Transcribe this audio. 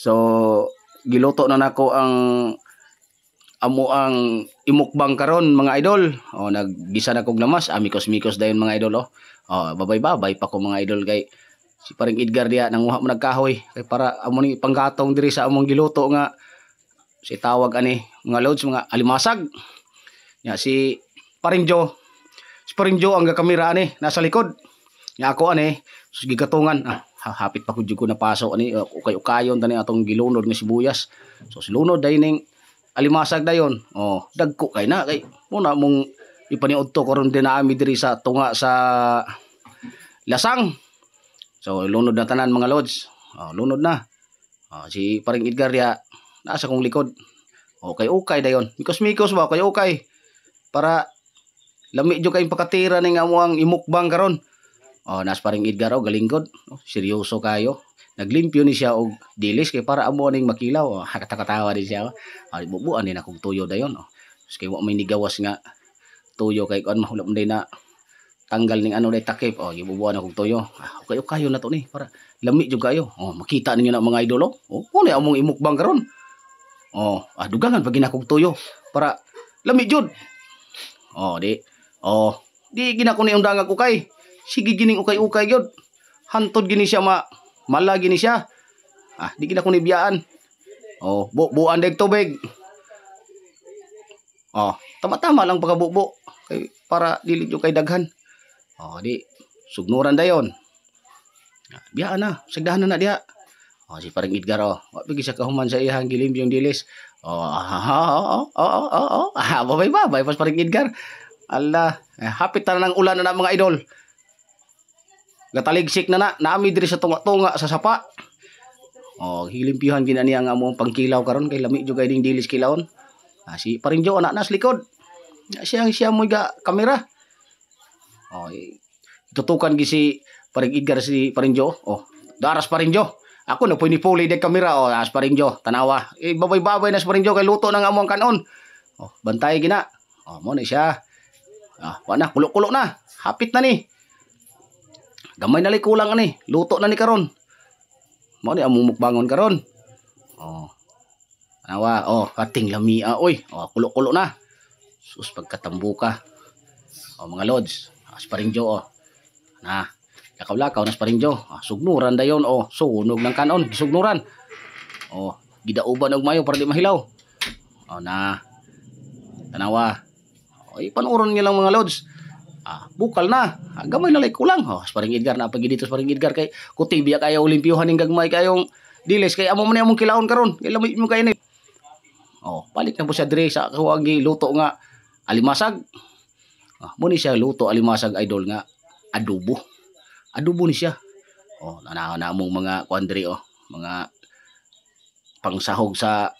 So giluto na nako ang amo ang imukbang karon, mga idol. Oh, naggisa na kog lamas, amikos-mikos dayon, mga idol, oh. Oh, babay-babay pa ko, mga idol, kay si paring Edgar diya nanguha mo nagkahoy kay para amo ni panggatong diri sa among giluto nga si tawag ani, mga lods, mga alimasag. Nya si paring Joe, si paring Joe ang gakamera ani nasa likod. Nya ako ani sus gigatungan, ah, hapit pa ko jud ko napaso ani, ukay-ukayon tani atong gilunod nga sibuyas. So silunod dayon ning alimasag dayon. Oh, dagko kay na kay muna mong ipaniudto karon din naami diri sa tunga sa lasang. So lunod na tanan, mga lods. Oh, lunod na. Oh, si paring Edgar diha nasa kong likod. Okay, okay dayon. Mikos-mikos ba kay okay. Para lami jud kay pakatira ning amo ang imukbang karon. Oh, nas paring Edgar, oh, galing gud. Oh, seryoso kayo. Naglimpyo ni siya og dilis kay para amo ning makilaw. Oh, katakatawa din siya. Oh. Ah, bubuan din akong tuyo dayon. Oh. Tapos kay wa may nigawas nga tuyo kay kuan mahulap man na tanggal ning ano day takip. Oh, gibubuan akong tuyo. Ah, okay kayo na to ni para lami jud kayo. Oh, makita ninyo na, mga idol, oh. Oh, mo ni among imukbang karon. Oh, ah, dugangan pag ginakog tuyo para lami jud. Oh, di. Oh, di ginako ni undangag ukay. Sige gining ukay-ukay gyud. Hantod gini siya ma mala gini siya. Ah, di gina ko ni biyaan. Oh, bubuan deg tubig. Oh, tama-tama lang pagkabubo kay para dili jud kay daghan. Oh, di sugnuran dayon. Ah, biyaan na, sagdahan na na diha. Oh, si paring Edgar, oh. Wa pigi siya kahuman sa iyang gilimbyong dilis. Oh, oh. Ah, babay babay pas paring Edgar. Allah, eh, hapit na ng ulan na na, mga idol. Gataligsik na na, naami diri sa tunga-tunga sa sapa. Oh, gilimpyuhan gina niya ang among pangkilaw karon kay lami jud kay ning dilis kilawon. Ah, si paring Joe anak nas likod. Siya siya mo ga kamera. Oh, eh, tutukan gi si paring Edgar si paring Joe. Oh, daras paring Joe. Ako na ni puli de kamera, oh, as paring Joe, tanawa. Eh, babay-babay na sa paring Joe kay luto na nga among kanon. Oh, bantay gina. Oh, mo na siya. Ah, wa na, kulo-kulo na. Hapit na ni. Gamay na lay kulang ani. Luto na ni karon. Mao ni among mukbangon karon. Oh. Tanawa, oh, kating lamia oy. Oh, kulo-kulo na. Sus, pagkatambuka. Oh, mga lods. Ah, si paring Joe, oh. Na, lakaw-lakaw na si paring Joe. Ah, sugnuran dayon, oh, sunog ng kanon, gisugnuran. Oh, gidauban og mayo para di mahilaw. Oh, na. Tanawa. Oh, ipanuron niyo lang, mga lods. Ah, bukal na. Ah, gamay na lay kulang. Oh, sa paring Edgar na pag dito sa paring Edgar kay kuti biya kayo limpyuhan ning gagmay kayong dilis kay amo man ni among kilawon karon. Kay lami mo kay ni. Oh, balik na po siya dire sa ako ang giluto nga alimasag. Ah, mo ni siya luto alimasag, idol, nga adobo. Adobo ni siya. Oh, na na among mga kuan diri, oh, mga pangsahog sa